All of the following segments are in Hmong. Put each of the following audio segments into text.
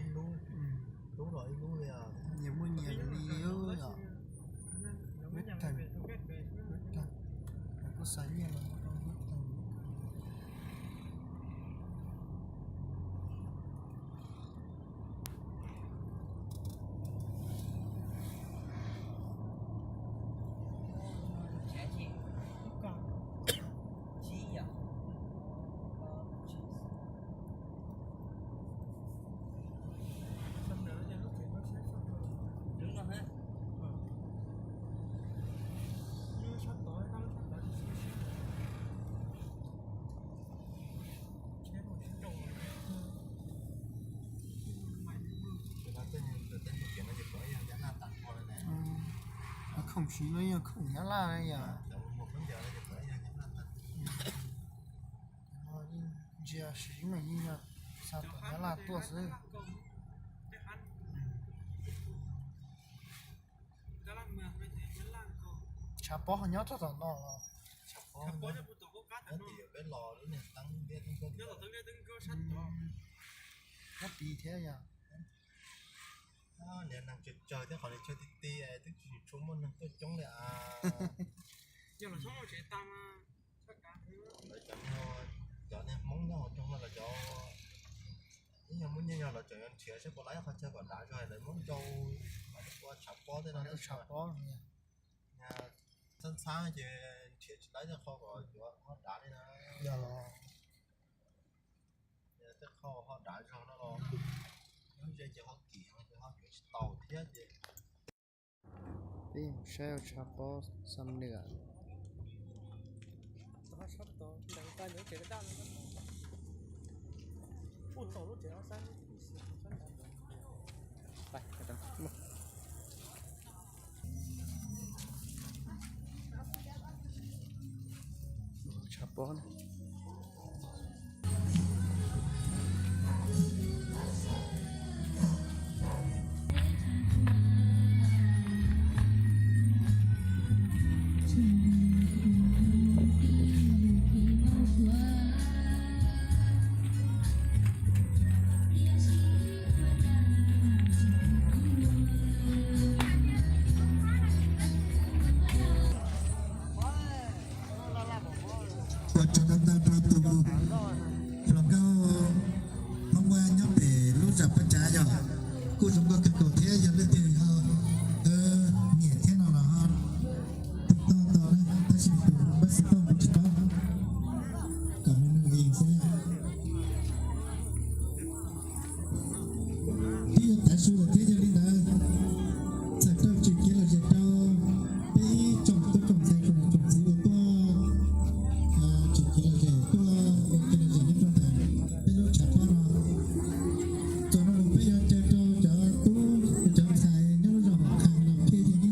Ib lub, lub los ib lub li. Nyias muaj nyias li yom. Web tag, web tag, kuv xav nyiaj los muab rau web tag. Khoom siv no yog khoom Nyab Laj yom. Ntsia siv mas yeej yog xa tom Nyab Laj tuaj xwb. Tshav pob ho nyob txog tom no los? Peb los lub niag teeb ntiab teeb nkuaj, nyob tid thiab yom. Niag neeg tsawg tsawg thiab qhov niag chaw ti ti twb tsis tshua muaj neeg tuaj coob li as. Lawv cov, cov niag Hmoob nyob hauv rooj no los cov ib nyuag muaj nyiaj yog lawv tseem yuav nrhiav saib puas laib qhov chaw kom dav zog lawv muab nrau ua tshav pob tej no, tshav pob. Txhab txhab ces nrhiav tsis laib tej qho kom yuav ho dav li na. Tej qho ho dav zog no los nyob ze ces ho kim ces ho yuav tsis tau thiab ces. Peb mus saib tshav pob Xam Nwm. Tshav pob na. Ua tsaug ntau ntau rau tus hluas nkauj Hmoob Vaj nyob pem lub zos Paj Tsav yog kuj zoo nkauj kawg nkaus thiab, yog leej twg ho nyiam thiab no los ho tiv tauj tau na, tab sis tus npawb xov tooj kuv tsis paub, kom nws nug ib xwb. Twb yuav tav su lawm thiab, yog li ntawd txhawm rau tsom kev lom zem rau peb ib tsoom tub tsoom ntxhais tsoom niam tsoom txiv uas tuaj tsom kev lom zem tuaj ua kev lom zem nyob rau ntawm peb lub tshav pob no. Txog no mus peb yuav caw rau cov tub cov ntxhais nyob lub zos Hom Qha no thiab yog li.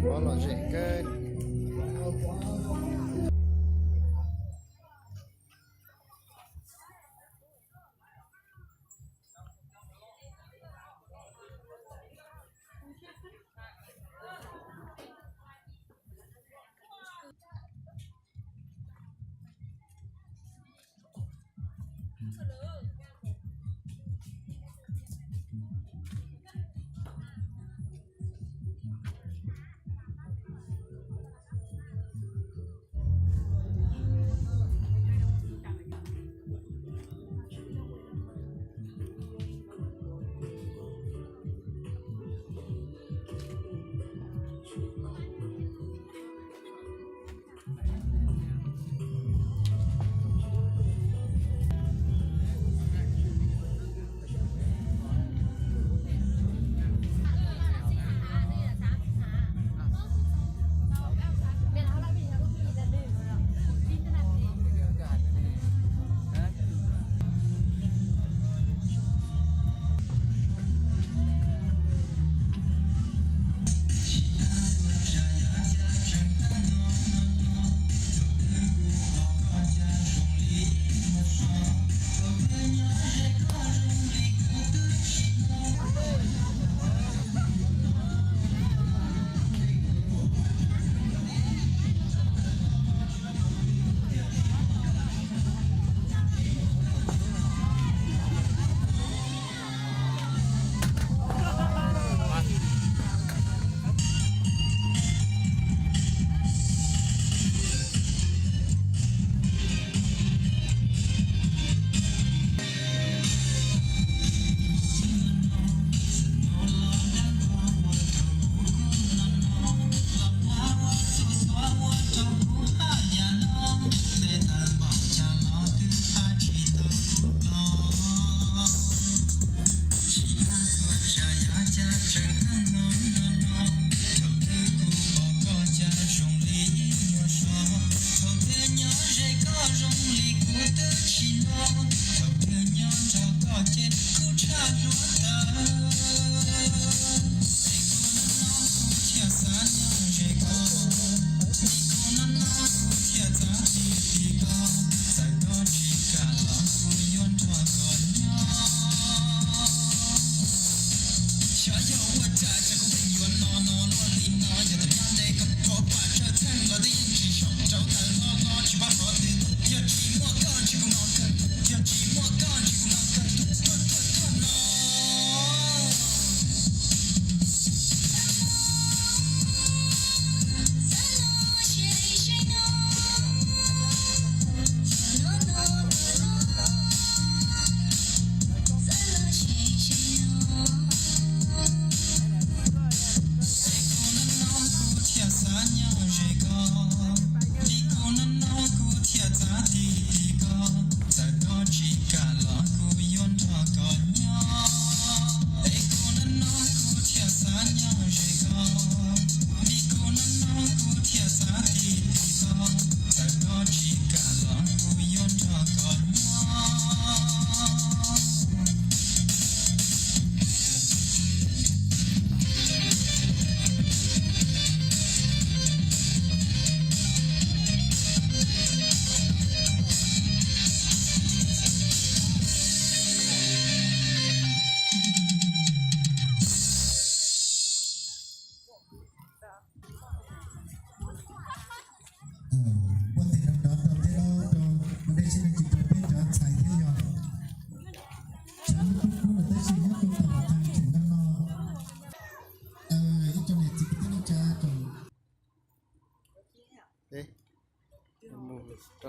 Pob lom zem kawg.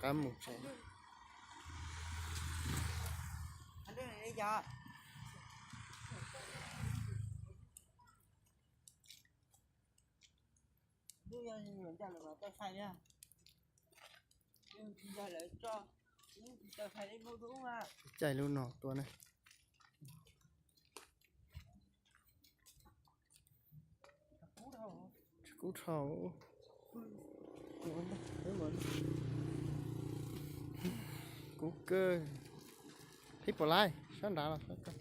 qab mus tsev. Caij lub no tua ne. Tsis kub dhau. Kub kawg. Peb puas laij sab nrad los sab ko.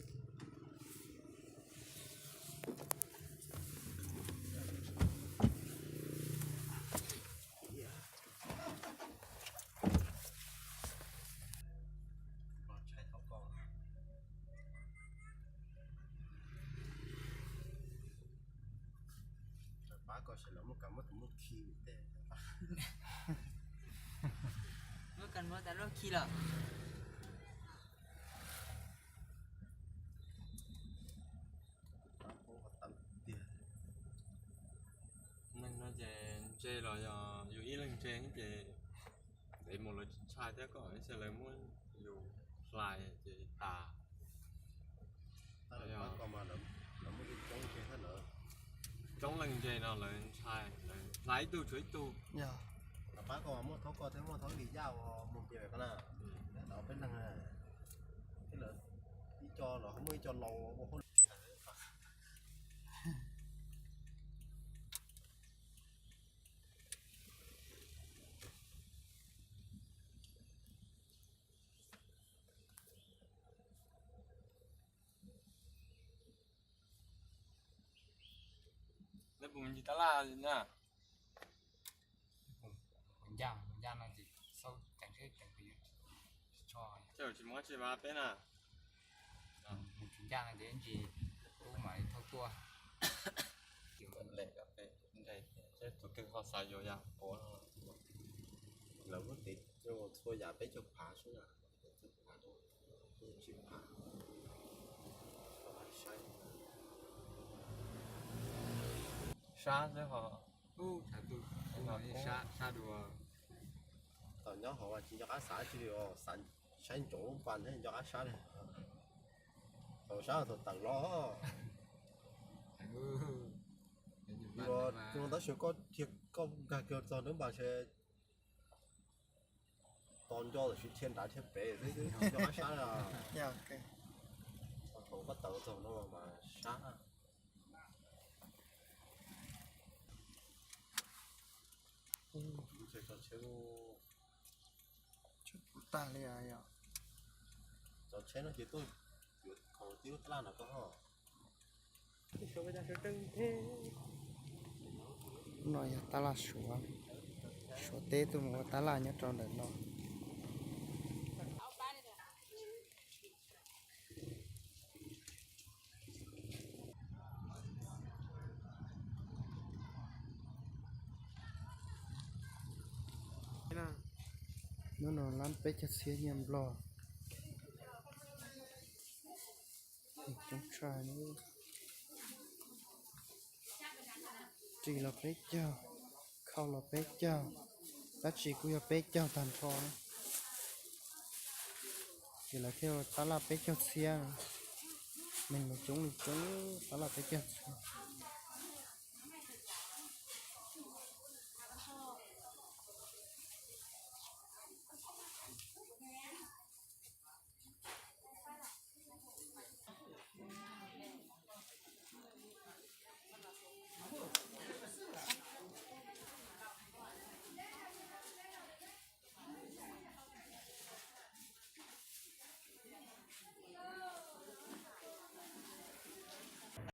Pab ko sawv daws muaj kas muab tus muaj khi tej. Muab kas muab tas luaj khi lawm. Neeg no ces ntse los yog yus ib leeg ntse ces ntev mus lawv tsis ntshai thiab, koj ib xav lawv muab yus hlais ces tas. Lawv muaj coob ntse thiab lawv, coob leej ntse no lawv ntshai, lawv hlais ib tug tshuav ib tug. Yog, lawv pab koj mas muaj thaub koj thiab muaj thaub li yaj uas mus pias pem ko na. Lawv peb leeg, thiab lawv ib co los muaj ib co laus ua hauj lwm tsis hais. Neb puas mus ncig tab laj na? Ncaj, ncaj no ces xaub ceev seb ceev pes, tsis muaj dab tsi vaj peb na. Mus tsis ncaj no ces ib ntsis tub mam li thauj tuaj. Tus twg ho xav yuav yam puav no, lawv muab tev txhua yam peb caug phav xwb na. Sab xwb ho. Sab dua. Thaum nyob hauv mas tsis nco qab xav tsi li os, xav saib ntsoov lub npas thiab nco qab sab li. Thaum sab thaum tawm los, yuav tus tab sis koj dhia koj nkag kiag txog lub npas ntshe tos nco tam sim dhia nrad dhia pem xwb, nco qab sab li. Thaum koj tawm txog no mas sab. Tag li yog cov tsheb no ces tuaj yuav khaus tib lub tab laj no koj ho. Lub no yog tab laj Suav, Suav teb tuaj mus ua tab laj nyob rau ntawm no. Hnub no lab peb caug txhiab nyiaj Nplog. Coob tshaj. Ris los peb caug, khau los peb caug, dab tsi kuj yog peb caug tag nrho. Ces lawv thiaj tab laj peb caug txhiab. Neeg los coob li coob, tab laj peb caug txhiab.